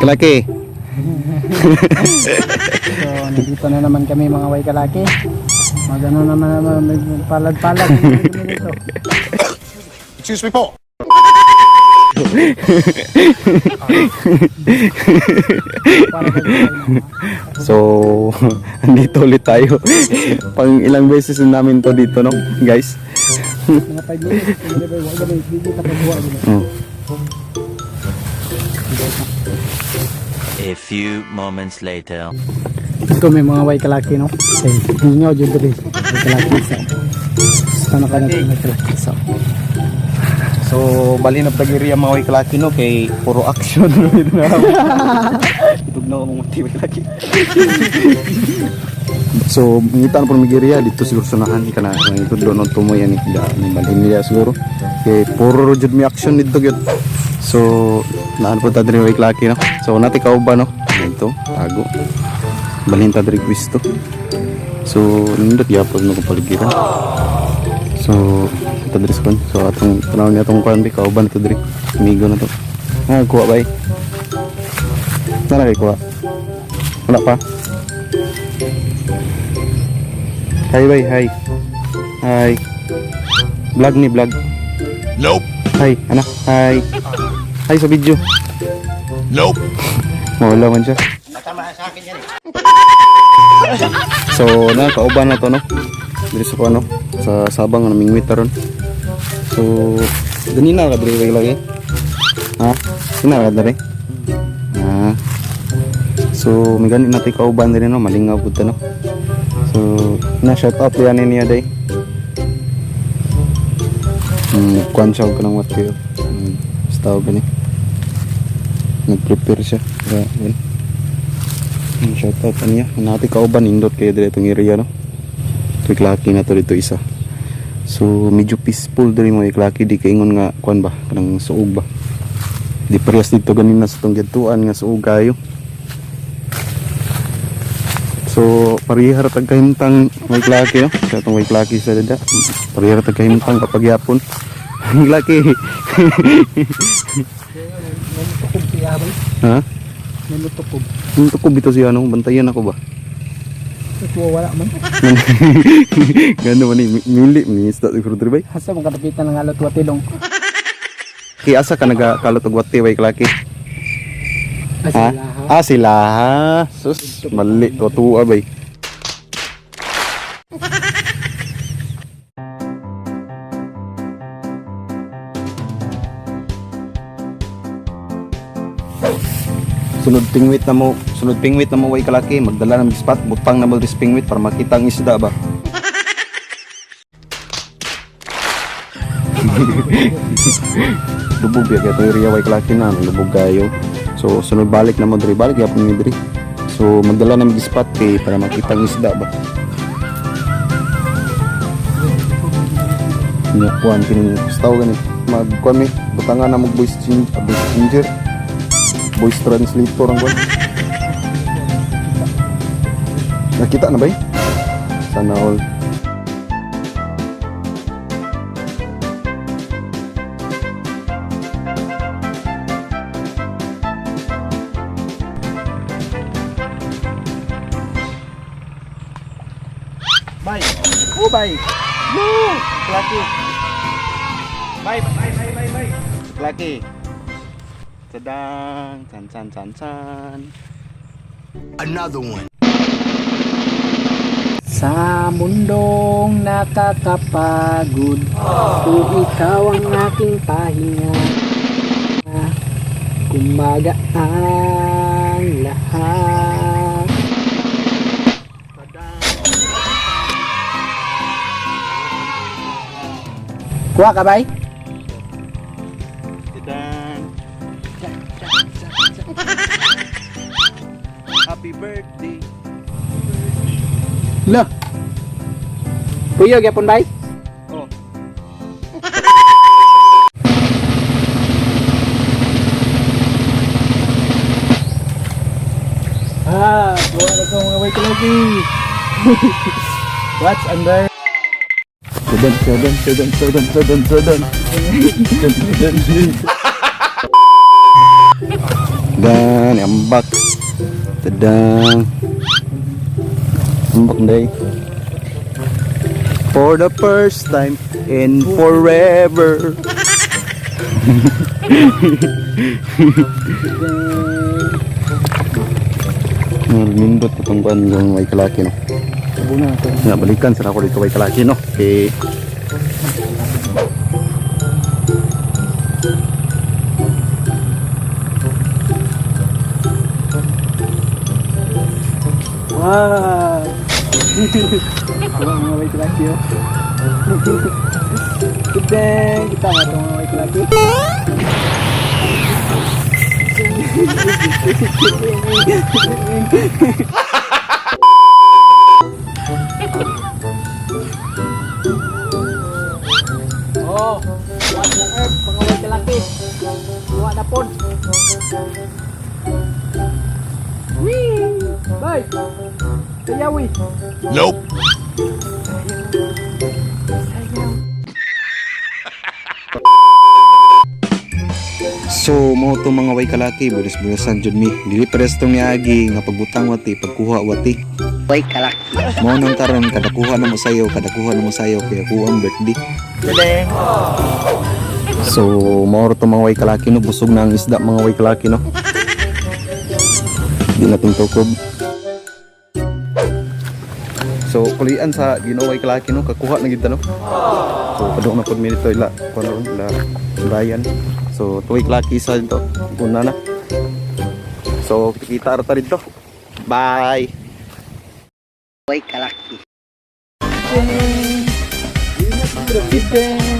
Kalaki. So, nandito na naman kami, mga way kalaki. Magano naman naman, palad-palad kami dito. Excuse me po. Para kay So, andito ulit tayo. Pang ilang beses na namin to dito, no, guys? Mga 5 minutes, hindi ba wala ba hindi ta pagbuwa gani. A few moments later. Ito may mga way kalaki, no. Okay, hingaw jud diri. Way kalaki sa. Sana ka natin way kalaki sa. So, bali na pag-area, mga way kalaki, no, kay puro action dito na. Itog na akong mati, way kalaki. So, ngita na po ng area dito siguro sunahan ka na. Ito doon ang tumoy yan eh. Da, balhin niya siguro. Kay puro jud may action dito gyud. So, naan po ta diri, way kalaki, no. So, nati kauban, no. Dito, tago. Balhin ta diri pwesto. So, nindot gyapon no kung paligiran. So, ito diri sa kuan. So, atong tanaw niya atong kuan bi kauban ito diri. Amigo na to. Ah, kuha bay. Nara kay kuha. Wala pa. Hi bay, hi. Hi. Vlog ni vlog. Nope. Hi, anak. Hi. Hi sa video. Nope. Mawala man siya. So, na kauban na to, no. Diri sa kuan, no. Sa sabang na mingwit ron. So, ganina ka diri lagi. Ha? Ganina ka diri? Ah. So, may gani natin kauban diri, no, malingaw pud ta, no. So, na shout out yan niya day. Kuan siya og kanang what kayo. Basta og gani. Nag-prepare siya. Kaya, yun. Shout out niya. Nati kauban nindot kayo diri itong area, no. Iklaki na to dito isa. So medyo peaceful diri mo iklaki, di kaingon nga kuan ba kanang suog ba. Di parehas dito ganina sa tong gidtuan nga suog kayo. So parehar tag kahimtang may klaki, no. Sa atong may klaki sa dada. Parehar tag kahimtang kapag yapon. Klaki. Namutukob siya bay. Ha? Namutukob. Yung tukob ito siya, no, bantayan ako ba. Ito wala man. Gano man ni mili ni isda siguro diri bay. Asa mo kadapitan ng alot watilong. Kay asa ka nagakalot og wati, way klaki? Ay, Ha? sila ha. Ah, sila ha. Sus, mali to tuwa bay. Sunod pingwit na mo, sunod pingwit na mo, way kalaki, magdala ng spot, butang na mo diri sa pingwit para makita ang isda ba. Lubog ya kay area, way kalaki, na lubog kayo. So sunod balik na mo diri, balik gyapon ni diri. So magdala na mig spot kay para makita ang isda ba. Nya kuan kini staw gani. Mag kuan mi butangan na mag voice change, voice changer. Voice translator ang kuan. Nakita na ba eh? Sana all. Bye. Oh, bye. No! Klaki. Bye, bye, bye, bye, bye. Klaki. Tadang, chan chan chan chan. Another one. Sa mundong nakakapagod, kung ikaw ang aking pahinga, kumaga ang lahat. Kuha ka bay? Tadang. Happy birthday. Lo. Puyo gyapon bay? Oh. Ah, kuha na ko mga way lagi. What's under? Sedan, sedan, sedan, sedan, sedan, sedan. Sedan, sedan. Dan ambak. Tadang. Ambak day. For the first time in forever. Nindot itong kuan yung may kalaki no. Buna to. Nga balikan sila ako dito kay kalaki no. Kay Wow. Wala mga way kalaki oh. Kita kita nga itong mga way kalaki. Oh, what na earth, mga way kalaki. Kuha na pod. Wee! Bye! Sayawi! Nope. So mo to mga way kalaki, bulis-bulisan jud mi. Dili pares tong niagi nga pagbutang wati, pagkuha wati. Way kalaki. Mao nang karon kada kuha na mo sayo, kada kuha na mo sayo kay ako ang birthday. So mao ra to mga way kalaki no, busog na ang isda mga way kalaki no. Di natin tukob. So kulian sa Ginoo way kalaki no, kakuha na gid ta no. So padung na pud mi dito ila kuan ron ila bayan. So tuway kalaki sa dito. Una na. So kita ra ta dito. Bye. Way kalaki. Kita.